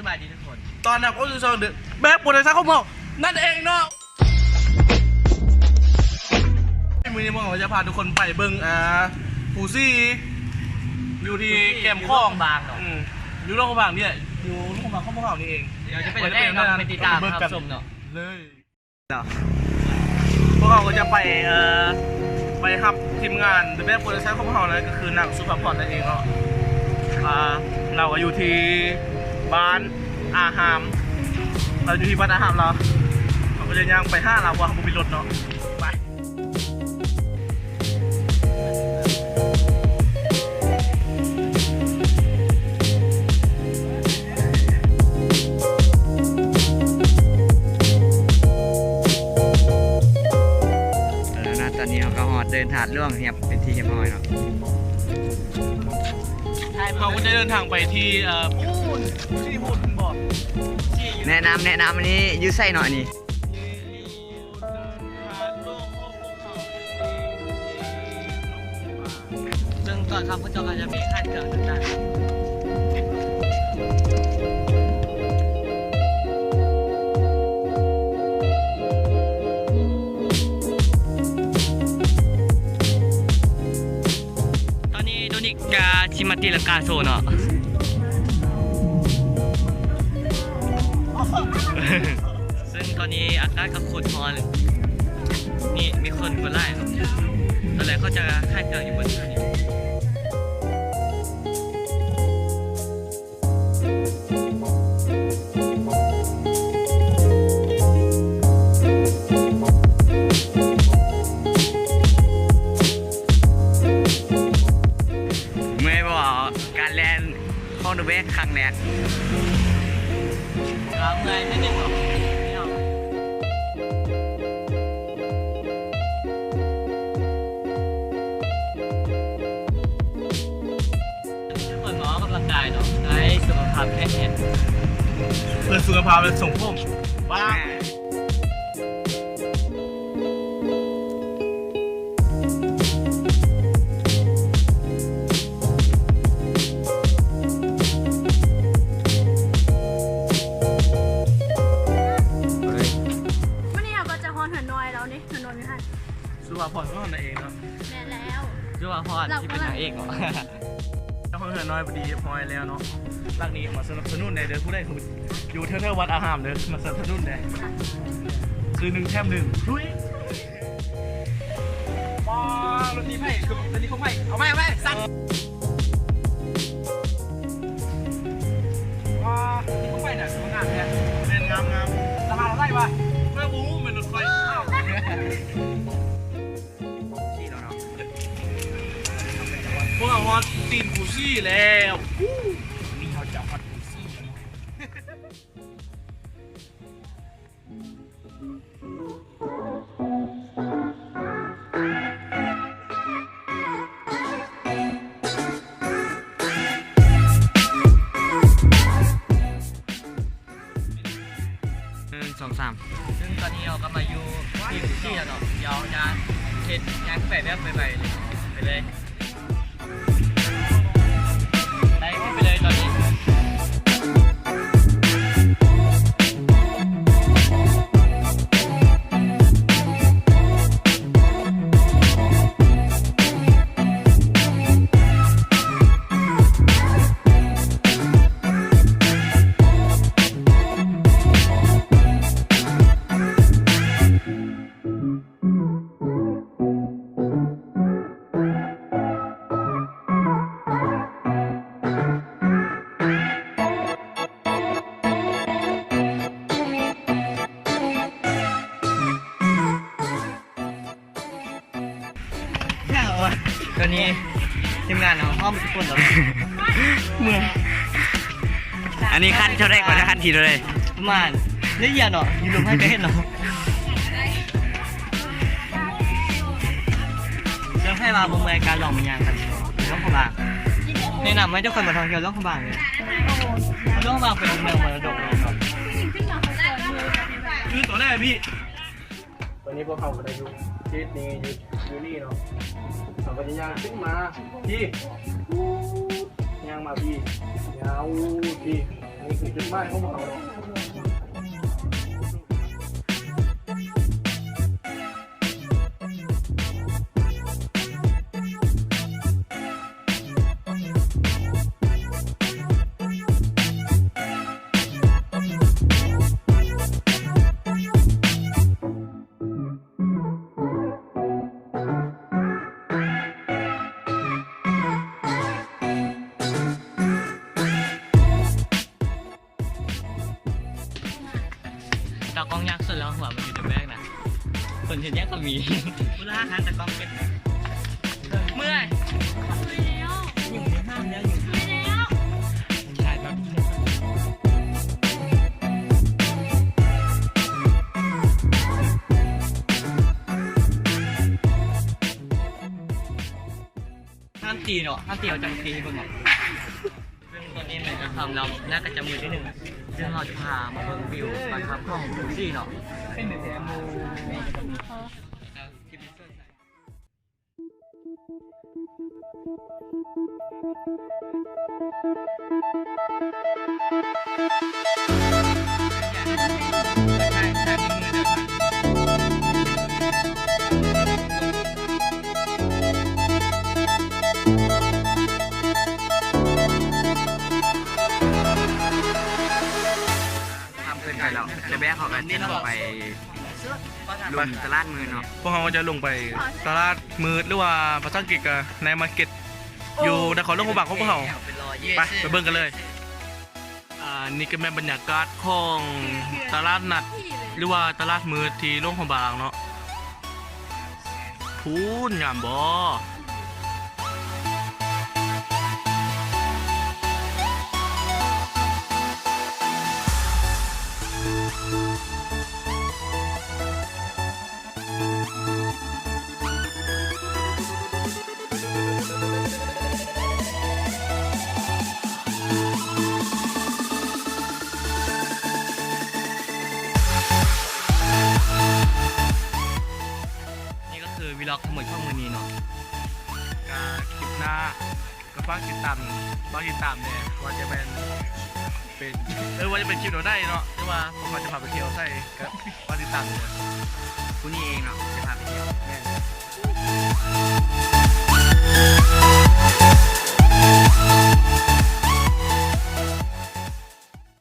ສະບາຍດີທຸກຄົນ ຕ້ອນຮັບເຂົ້າສູ່ຊ່ອງ The Best Production ຂອງເຮົານັ້ນເອງເນາະ. ມື້ນີ້ພວກເຮົາຈະພາທຸກຄົນໄປເບິ່ງ ອ່າ ພູຊີ ຢູ່ທີ່ ພູຊີ ແກ້ມຂອງ ຢູ່ຫຼວງພະບາງເນາະ. ອືມ ຢູ່ຫຼວງພະບາງນີ້ແຫຼະ ຢູ່ຫຼວງພະບາງຂອງພວກເຮົານີ້ເອງ. ດຽວຈະເປັນແນວໃດ ໄປຕິດຕາມຮັບຊົມເນາະ ເລີຍ. ພວກເຮົາກໍຈະໄປ ເອີ ໄປຮັບທີມງານ The Best Production ຂອງພວກເຮົານັ້ນ ກໍຄືນາງສຸພາພອນນັ້ນເອງເນາະ. ອ່າ ລາວກໍຢູ່ທີ່ບ້ານອາຮາມ ລາວຢູ່ທີ່ບ້ານອາຮາມລາວ. ເຮົາກໍຈະຍ່າງໄປຫາລາວ ເພາະວ່າເຮົາບໍ່ມີລົດເນາະ. ໄປ. ເອີ ຕອນນີ້ເຮົາກໍຮອດເດີ່ນທາດຫຼວງຮຽບເປັນທີ່ຮຽບຮ້ອຍເນາະ. ເຮົາກໍຈະເດີນທາງໄປທີ່ ເອີ ປູນ ທີ່ພຸ້ນບໍ. ແນະນຳ ແນະນຳ ອັນນີ້ຢູ່ໃສເນາະ ອັນນີ້? ເຊິ່ງຕອນຄ່ຳເຂົາເຈົ້າກໍຈະມີຂາຍເຄື່ອງຕ່າງໆ. ຕອນນີ້ໂດນິກກະຊິມາຕີລັງກາໂຊເນາະ. ເຊິ່ງຕອນນີ້ອາກາດກໍໂຄດຮ້ອນ ນີ້ມີຄົນ ຄົນຫຼາຍເນາະ. ຕອນແລກເຂົາຈະຂາຍເຄື່ອງຢູ່ເບິດເທື່ອນີ້. ເມື່ອຍບໍ່? ການແລ່ນຂອງ The Best ຄັ້ງແລກ ກໍເມື່ອຍໜ້ອຍໜຶ່ງເນາະ. ເພິ່ນມາອອກກຳລັງກາຍເນາະ ໃຫ້ສຸຂະພາບແຂງແຮງ ເພື່ອສຸຂະພາບ ແລະ ຊົງຜົມ. ວ້າວ. ມື້ນີ້ເຮົາກໍຈະຮອດເຮືອນນ້ອຍແລ້ວນີ້ ເຮືອນນ້ອຍຢູ່ຫັ້ນ. ສຸພາພອນກໍຮອດນາງເອກເນາະ. ແມ່ນແລ້ວ ສຸພາພອນທີ່ເປັນນາງເອກເນາະ. ເຈົ້າຂອງເຮືອນນ້ອຍພໍດີຮຽບຮ້ອຍແລ້ວເນາະ. ຫຼັງນີ້ມາສະໜັບສະໜູນແດ່ເດີ ຜູ້ໃດຢູ່ແຖວໆວັດອາຮາມເດີ ມາສະໜັບສະໜູນແດ່. ຊື້ໜຶ່ງແຖມໜຶ່ງ ລຸຍ. ວ້າ ລົດນີ້ໃຜ? ລົດນີ້ຂອງໃໝ່. ເອົາໃໝ່ ເອົາໃໝ່ ສັ່ນ. ວ້າ ລົດນີ້ຂອງໃຜນະ ຄືວ່າງາມແທ້. ແມ່ນ ງາມໆ. ລາຄາເທົ່າໃດວະ? ຂ້ອຍບໍ່ຮູ້ ແມ່ນລົດຂ້ອຍ. ພວກເຮົາຮອດຕີນພູຊີແລ້ວ. ນີ້ເຮົາຈະຮອດພູຊີແລ້ວ. ໜຶ່ງ ສອງ ສາມ. ເຊິ່ງຕອນນີ້ເຮົາກໍມາຢູ່ທີ່ພູຊີແລ້ວເນາະ. ດຽວຈະເຮັດຍ່າງໄປແບບໄວໆເລີຍ ໄປເລີຍ. ໄປ ຂຶ້ນໄປເລີຍຕອນນີ້. ຕອນນີ້ທີມງານເຮົາພ້ອມທຸກຄົນແລ້ວ. ເມື່ອຍ. ອັນນີ້ຂັ້ນເທົ່າໃດກ່ອນ? ຂັ້ນທີເທົ່າໃດ? ປະມານ ລະອຽດເນາະ ຢູ່ລົມໃຫ້ກໍເຫັນເນາະ. ເຊິ່ງໃຜວ່າບໍ່ເມື່ອຍກໍລອງມາຍ່າງກັນຫຼວງພະບາງ. ແນະນຳໃຫ້ທຸກຄົນມາທ່ອງທ່ຽວຫຼວງພະບາງເລີຍ. ຫຼວງພະບາງເປັນເມືອງມໍລະດົກໂລກເນາະ. ຄືຕົວແລກພີ່ ຕອນນີ້ພວກເຮົາກໍໄດ້ຢູ່ເຂດນີ້ ຢູ່ ຢູ່ນີ້ເນາະ. ເຮົາກໍຈະຍ່າງຂຶ້ນມາພີ້ ຍ່າງມາພີ້ ຍາວພີ້. ນີ້ຄືຈຸດໝາຍຂອງພວກເຮົາ. ຕາກ້ອງຍາກສຸດແລ້ວ ຫົວມັນຢູ່ໃນແບກນະ ເພິ່ນເຮັດຫຍັງກໍມີ. ເວລາຫາຕາກ້ອງເປັນ ເມື່ອຍ ຫ້າມຕີເນາະ ຫ້າມຕີ ເອົາຈັງຕີເບິ່ງເນາະ. ເຊິ່ງຕອນນີ້ແມ່ນກາງຄ່ຳແລ້ວ ໜ້າກະຈະມືດນິດໜຶ່ງ ເຊິ່ງເຮົາຈະພາມາເບິ່ງວິວຕອນຄ່ຳຂອງພູຊີເນາະ. ຂ້າມຂຶ້ນໄປແລ້ວ ແຕ່ແບກເຮົາກໍຈະລົງໄປ ໄປ ລົງຕະຫຼາດມືດເນາະ. ພວກເຮົາກໍຈະລົງໄປຕະຫຼາດມືດ ຫຼືວ່າພາສາອັງກິດກໍ Night Market ຢູ່ນະຄອນຫຼວງພະບາງຂອງພວກເຮົາ. ໄປ ໄປເບິ່ງກັນເລີຍ. ອ່າ ນີ້ກໍແມ່ນບັນຍາກາດຂອງຕະຫຼາດນັດ ຫຼືວ່າຕະຫຼາດມືດທີ່ຫຼວງພະບາງເນາະ. ພຸ້ນ ງາມບໍ່? ນີ້ກໍຄືວີລັອກທັງໝົດຂອງມື້ນີ້ເນາະ. ກະຄລິບໜ້າກໍຝາກຕິດຕາມ ຝາກຕິດຕາມແດ່ ວ່າຈະແມ່ນເປັນ ເອີ ວ່າຈະເປັນຄລິບແນວໃດເນາະ ຫຼືວ່າພວກເຮົາຈະພາໄປທ່ຽວໃສ ກໍຝາກຕິດຕາມແດ່. ຜູ້ນີ້ເອງເນາະ ຈະພາໄປທ່ຽວ. ແມ່ນ.